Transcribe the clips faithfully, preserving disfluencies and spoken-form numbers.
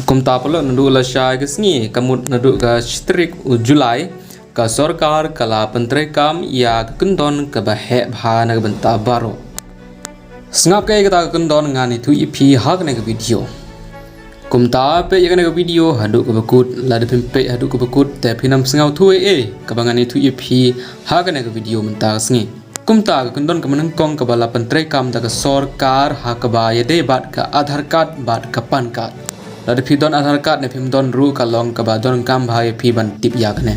Kumta paralok, naduh lashai ka sngi, ka mut naduh ka shi tarik u July, ka sorkar ka la pyntreikam ïa ka kyndon kaba heh bha na ka bynta baroh. Sngap kaei kata ka kyndon, ngan ïathuh ïa phi ha kane ka video. Kumta peit ïa kane ka video haduh kaba kut, lada phim peit haduh kaba kut te phin ym sngewthuh ei ei kaba ngan ïathuh ïa phi ha kane ka video mynta ka sngi. Kumta ka kyndon kaba nyngkong kaba la pyntreikam da ka sorkar ha kaba ïadei bad ka Aadhaar card bad ka PAN card. Lada phi don Aadhaar card ne phim don ruh, ka long kaba donkam bha ïa phi ban tip ïa kane.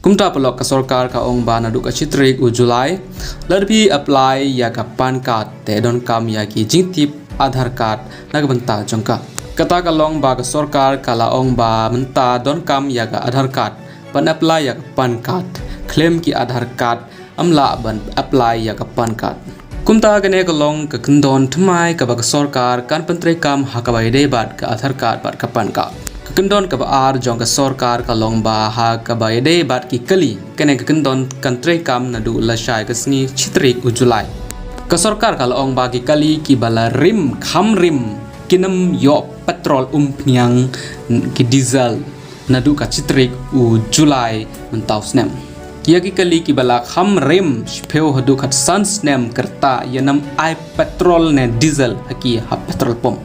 Kumta paralok, ka sorkar ka ong ba naduh ka shi tarik u July, lada phi apply ïa ka PAN card te donkam ïa ki jingtip Aadhaar card na ka bynta jong ka. Kata ka long ba ka sorkar ka la ong ba mynta donkam ïa ka Aadhaar card ban apply ïa ka PAN card. Khlem ki Aadhaar card ym lah ban apply ïa ka PAN card. Kumta kane ka long ka kyndon thymmai kaba ka sorkar kan pyntreikam ha kaba ïadei bad ka Aadhaar card bad ka PAN card. Ka kyndon kaba ar jong ka sorkar ka long ba ha kaba ïadei bad ki kali, kane ka kyndon kan treikam naduh lashai ka sngi shi tarik u July. Ka sorkar ka la ong ba ki kali kiba la rim kham rim kin ym ïoh petrol umphniang, ki diesel, naduh ka shi tarik u July mynta u snem. Ïa ki kali kiba la kham rim shiphew haduh khatsan snem, ka rta ïa nym ai petrol ne diesel ha ki ha petrol pump.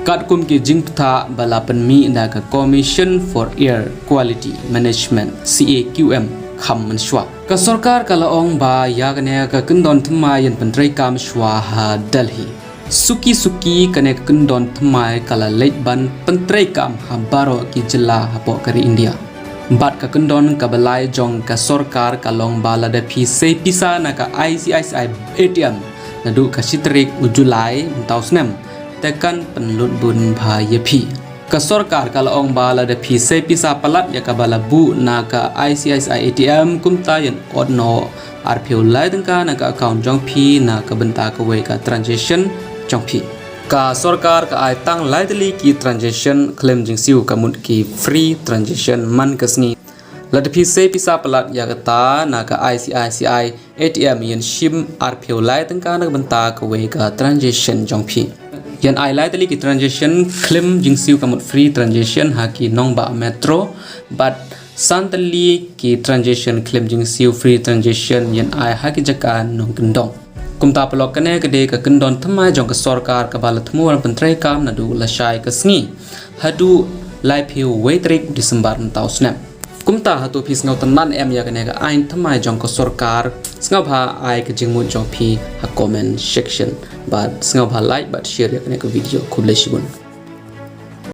Katkum ki jingpynbthah ba la pynmih da ka Commission for Air Quality Management, C A Q M, kham mynshuwa. Ka sorkar ka la ong ba ïa kane ka kyndon thymmai yn pyntreikam shuwa ha Delhi. Suki suki kane ka kyndon thymmai ka la leit ban pyntreikam ha baroh ki jylla hapoh ka ri India. Bad ka kyndon kaba lai jong ka sorkar ka long ba lada phi sei pisa na ka I C I C I A T M naduh ka shi tarik u July mynta u snem, te kan pynlut bun bha ïa phi. Ka sorkar ka la ong ba lada phi sei pisa palat ïa kaba la buh na ka I C I C I A T M, kumta yn ot noh arphew lai tyngka na ka account jong phi na ka bynta kawei ka transaction jong phi. Ka sorkar ka ai tang lai tylli ki transaction khlem jingsiew, ka mut ki free transaction man ka sngi. Lada phi sei pisa palat ïa kata na ka I C I C I A T M, yn shim arphew lai tyngka na ka bynta kawei ka transaction jong phi. Yn ai lai tylli ki transaction khlem jingsiew, ka mut free transaction, ha ki nongbah metro, bad san tylli ki transaction khlem jingsiew, free transaction, yn ai ha ki jaka nongkyndong. Kumta paralok, kane ka dei ka kyndon thymmai jong ka sorkar kaba la thmu ban pyntreikam naduh lashai ka sngi haduh laiphew wei tarik December mynta u snem. Kumta hato phi sngewtynnad em ïa kane ka aiñ thymmai jong ka sorkar? Sngewbha ai ka jingmut jong phi ha comment section bad sngewbha like bad share ïa kane ka video. Khublei shibun.